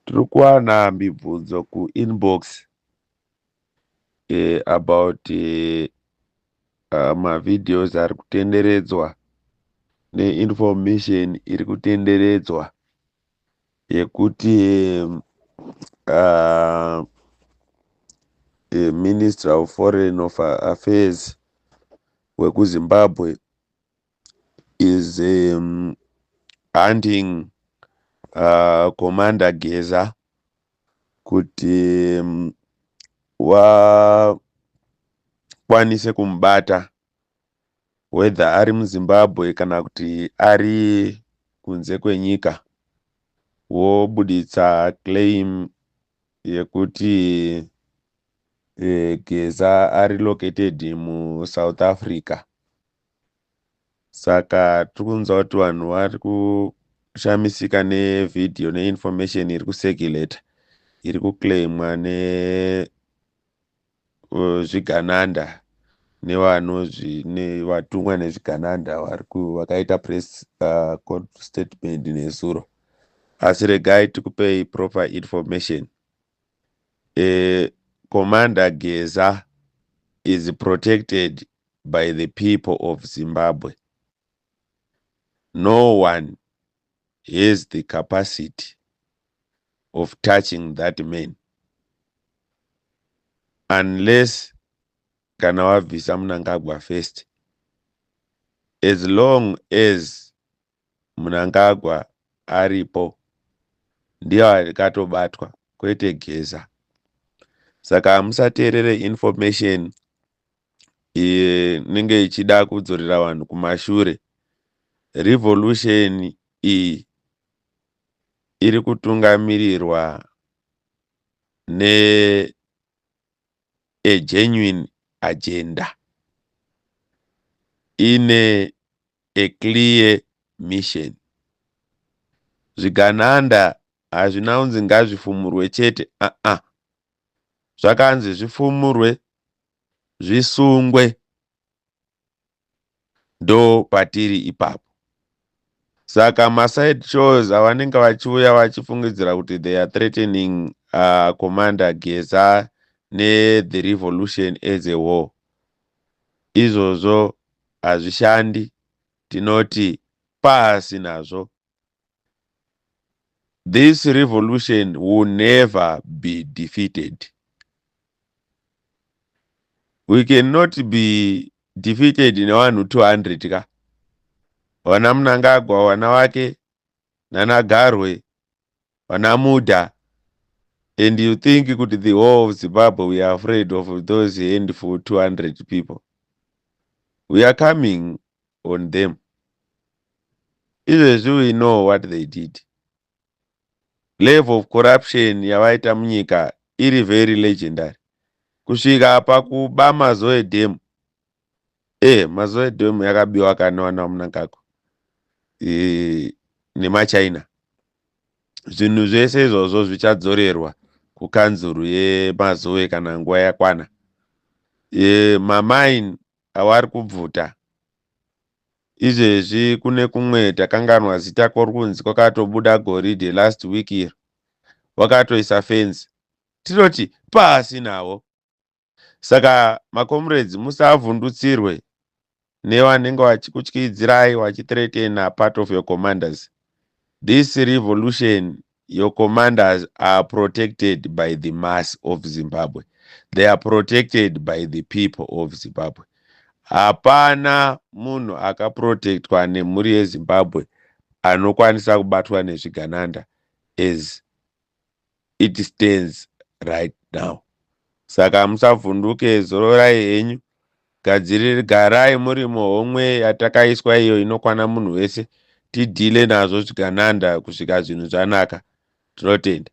Tiri kuwana mibvunzo kuinbox about mavideos ari kutenderedzwa neinformation iri kutenderedzwa yekuti Minister of Foreign of Affairs wekuZimbabwe is hunting Commander Geza kuti wakwanise kumubata, whether ari muZimbabwe kana kuti ari kunze kwenyika, wobuditsa claim yekuti Geza ari located muSouth Africa. Saka tiri kunzwa kuti vanhu vari kushamisika nevhidhiyo neinformation iri kucirculata, iri kuclaimwa nezvigananda nevatumwa nezvigananda vakaita press statement nezuro. Asi regai tikupei proper information. Commander Geza is protected by the people of Zimbabwe. No one has the capacity of touching that man unless kana wabvisa Mnangagwa first. As long as Mnangagwa aripo, ndiye akatobatwa, kwete Geza. Saka musateerere information inenge ichida kudzorera vanhu kumashure. Revolution iyi iri kutungamirirwa ne a genuine agenda, ine a clear mission. Zvigananda hazvina kunzi ngazvifumurwe chete, aa, zvakanzi zvifumurwe, zvisungwe. Ndo patiri ipapo. Saka maside shows avanenge vachiuya vachifungidzira kuti they are threatening Commander Geza nethe revolution as a whole, izvozvo hazvishandi. Tinoti pasi nazvo. This revolution will never be defeated. We cannot be defeated nevanhu 200 ka, vana Mnangagwa, vana vake nana Garwe, vana Mudha, and you think kuti the whole of Zimbabwe, we are afraid of those handful 200 people? We are coming on them. Izvezvi we know what they did. Level of corruption yavaita munyika iri very legendary, kusvika pakuba Mazoe Dam. Mazoe Dam yakabiwa kane Mnangagwa nemaChina. Zvinhu zvese izvozvo zvichadzorerwa kukanzuru yeMazoe kana nguva yakwana. Mamine avari kubvuta izvezvi, kune kumwe takanganwa zita, kuri kunzi kwakatobuda goridhe last week iro, vakatoisa fenzi. Tinoti pasi navo. Saka macomrades, musavhundutsirwe nevanenge vachikutyidzirai, vachithreatena part of your commanders. This revolution, your commanders are protected by the mass of Zimbabwe. They are protected by the people of Zimbabwe. Hapana munhu akaprotectwa nemhuri yeZimbabwe anokwanisa kubatwa nezvigananda as it stands right now. Saka musavhunduke, zororai henyu, garai muri muhomwe yatakaiswa iyo inokwana munhu wese. Tideale nazvo zvigananda kusvika zvinhu zvanaka. Tinotenda.